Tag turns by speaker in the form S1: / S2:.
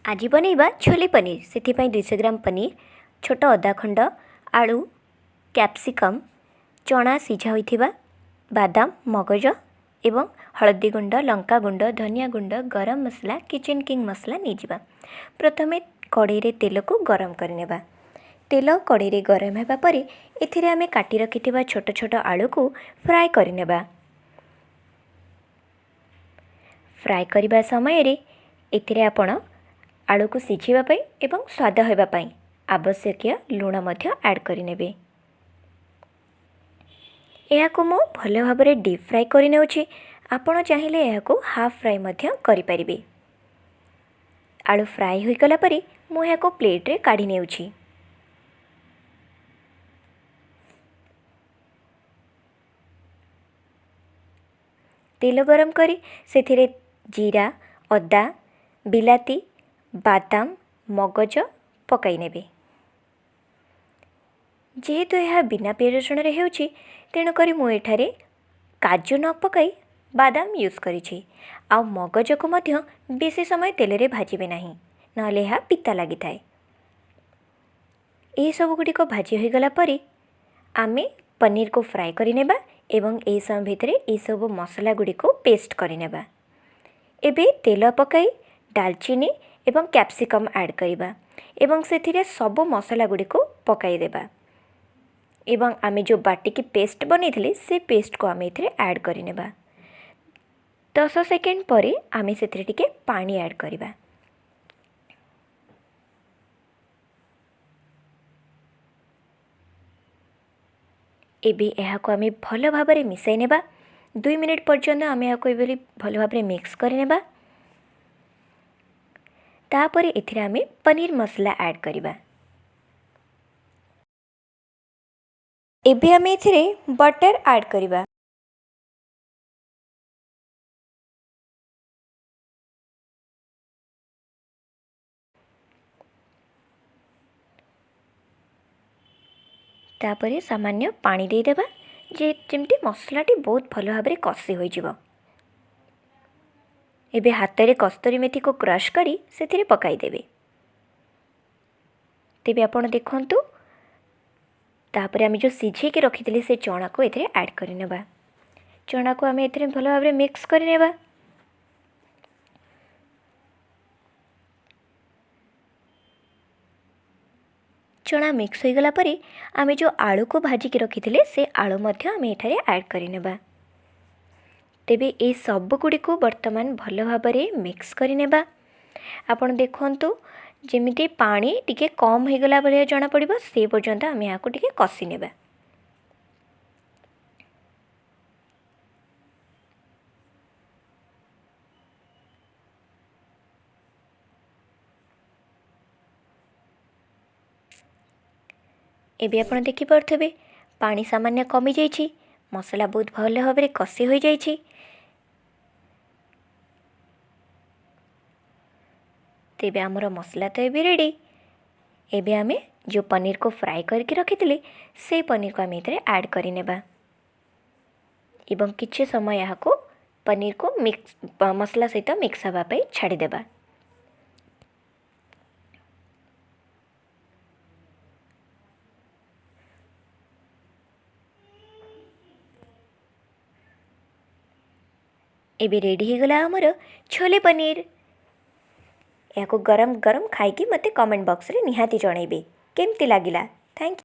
S1: ଆଜି ବନେଇବା ଛୋଲେ ପନିର। ସେଥିପାଇଁ 200 ଗ୍ରାମ ପନିର, ଛୋଟ ଅଦା ଖଣ୍ଡ, ଆଳୁ, କ୍ୟାପ୍ସିକମ୍, ଚଣା ସିଝା ହୋଇଥିବା, ବାଦାମ, ମଗଜ ଏବଂ ହଳଦୀ ଗୁଣ୍ଡ, ଲଙ୍କା ଗୁଣ୍ଡ, ଧନିଆ ଗୁଣ୍ଡ, ଗରମ ମସଲା, କିଚେନ୍ କିଙ୍ଗ ମସଲା ନେଇଯିବା। ପ୍ରଥମେ କଡ଼େଇରେ ତେଲକୁ ଗରମ କରିନେବା। ତେଲ କଡ଼େଇରେ ଗରମ ହେବା ପରେ ଏଥିରେ ଆମେ କାଟି ରଖିଥିବା ଛୋଟ ଛୋଟ ଆଳୁକୁ ଫ୍ରାଏ କରିନେବା। ଫ୍ରାଏ କରିବା ସମୟରେ ଏଥିରେ ଆପଣ ଆଳୁକୁ ସିଝିବା ପାଇଁ ଏବଂ ସ୍ୱାଦ ହେବା ପାଇଁ ଆବଶ୍ୟକୀୟ ଲୁଣ ମଧ୍ୟ ଆଡ଼୍ କରିନେବେ। ଏହାକୁ ମୁଁ ଭଲ ଭାବରେ ଡିପ୍ ଫ୍ରାଏ କରିନେଉଛି। ଆପଣ ଚାହିଁଲେ ଏହାକୁ ହାଫ୍ ଫ୍ରାଏ ମଧ୍ୟ କରିପାରିବେ। ଆଳୁ ଫ୍ରାଏ ହୋଇଗଲା ପରେ ମୁଁ ଏହାକୁ ପ୍ଲେଟ୍ରେ କାଢ଼ି ନେଉଛି। ତେଲ ଗରମ କରି ସେଥିରେ ଜିରା, ଅଦା, ବିଲାତି, ବାଦାମ, ମଗଜ ପକାଇ ନେବେ। ଯେହେତୁ ଏହା ବିନା ପିଆଜ ରସୁଣରେ ହେଉଛି, ତେଣୁକରି ମୁଁ ଏଠାରେ କାଜୁ ନ ପକାଇ ବାଦାମ ୟୁଜ୍ କରିଛି। ଆଉ ମଗଜକୁ ମଧ୍ୟ ବେଶୀ ସମୟ ତେଲରେ ଭାଜିବେ ନାହିଁ, ନହେଲେ ଏହା ପିତା ଲାଗିଥାଏ। ଏହିସବୁ ଗୁଡ଼ିକ ଭାଜି ହୋଇଗଲା ପରେ ଆମେ ପନିରକୁ ଫ୍ରାଏ କରିନେବା ଏବଂ ଏହି ସମୟ ଭିତରେ ଏହିସବୁ ମସଲା ଗୁଡ଼ିକୁ ପେଷ୍ଟ କରିନେବା। ଏବେ ତେଲ ପକାଇ ଡାଲଚିନି ଏବଂ କ୍ୟାପ୍ସିକମ୍ ଆଡ଼୍ କରିବା ଏବଂ ସେଥିରେ ସବୁ ମସଲା ଗୁଡ଼ିକୁ ପକାଇଦେବା ଏବଂ ଆମେ ଯେଉଁ ବାଟିକି ପେଷ୍ଟ ବନେଇଥିଲେ ସେ ପେଷ୍ଟକୁ ଆମେ ଏଥିରେ ଆଡ଼୍ କରିନେବା। 10 ସେକେଣ୍ଡ ପରେ ଆମେ ସେଥିରେ ଟିକେ ପାଣି ଆଡ଼୍ କରିବା। ଏବେ ଏହାକୁ ଆମେ ଭଲ ଭାବରେ ମିଶାଇ ନେବା। 2 ମିନିଟ୍ ପର୍ଯ୍ୟନ୍ତ ଆମେ ଏହାକୁ ଏଭଳି ଭଲ ଭାବରେ ମିକ୍ସ କରିନେବା। ତାପରେ ଏଥିରେ ଆମେ ପନିର ମସଲା ଆଡ଼୍ କରିବା। ଏବେ ଆମେ ଏଥିରେ ବଟର୍ ଆଡ଼୍ କରିବା। ତାପରେ ସାମାନ୍ୟ ପାଣି ଦେଇଦେବା, ଯେ ଯେମିତି ମସଲାଟି ବହୁତ ଭଲ ଭାବରେ କଷି ହୋଇଯିବ। ଏବେ ହାତରେ କସ୍ତୁରୀ ମେଥିକୁ କ୍ରଶ୍ କରି ସେଥିରେ ପକାଇଦେବେ। ତେବେ ଆପଣ ଦେଖନ୍ତୁ, ତାପରେ ଆମେ ଯେଉଁ ସିଝେଇକି ରଖିଥିଲେ ସେ ଚଣାକୁ ଏଥିରେ ଆଡ଼୍ କରିନେବା। ଚଣାକୁ ଆମେ ଏଥିରେ ଭଲ ଭାବରେ ମିକ୍ସ କରିନେବା। ଚଣା ମିକ୍ସ ହୋଇଗଲା ପରେ ଆମେ ଯେଉଁ ଆଳୁକୁ ଭାଜିକି ରଖିଥିଲେ ସେ ଆଳୁ ମଧ୍ୟ ଆମେ ଏଠାରେ ଆଡ଼୍ କରିନେବା। ତେବେ ଏ ସବୁଗୁଡ଼ିକୁ ବର୍ତ୍ତମାନ ଭଲ ଭାବରେ ମିକ୍ସ କରିନେବା। ଆପଣ ଦେଖନ୍ତୁ, ଯେମିତି ପାଣି ଟିକେ କମ୍ ହୋଇଗଲା ଭଳିଆ ଜଣାପଡ଼ିବ, ସେ ପର୍ଯ୍ୟନ୍ତ ଆମେ ଏହାକୁ ଟିକେ କଷି ନେବା। ଏବେ ଆପଣ ଦେଖିପାରୁଥିବେ ପାଣି ସାମାନ୍ୟ କମିଯାଇଛି, ମସଲା ବହୁତ ଭଲ ଭାବରେ କଷି ହୋଇଯାଇଛି। ତେବେ ଆମର ମସଲା ତ ଏବେ ରେଡ଼ି। ଏବେ ଆମେ ଯେଉଁ ପନିରକୁ ଫ୍ରାଏ କରିକି ରଖିଥିଲେ ସେଇ ପନିରକୁ ଆମେ ଏଥିରେ ଆଡ଼୍ କରିନେବା ଏବଂ କିଛି ସମୟ ଏହାକୁ ପନିରକୁ ମିକ୍ସ ମସଲା ସହିତ ମିକ୍ସ ହେବା ପାଇଁ ଛାଡ଼ିଦେବା। ଏବେ ରେଡ଼ି ହେଇଗଲା ଆମର ଛୋଲେ ପନିର। ଏହାକୁ ଗରମ ଗରମ ଖାଇକି ମୋତେ କମେଣ୍ଟ ବକ୍ସରେ ନିହାତି ଜଣାଇବେ କେମିତି ଲାଗିଲା। Thank.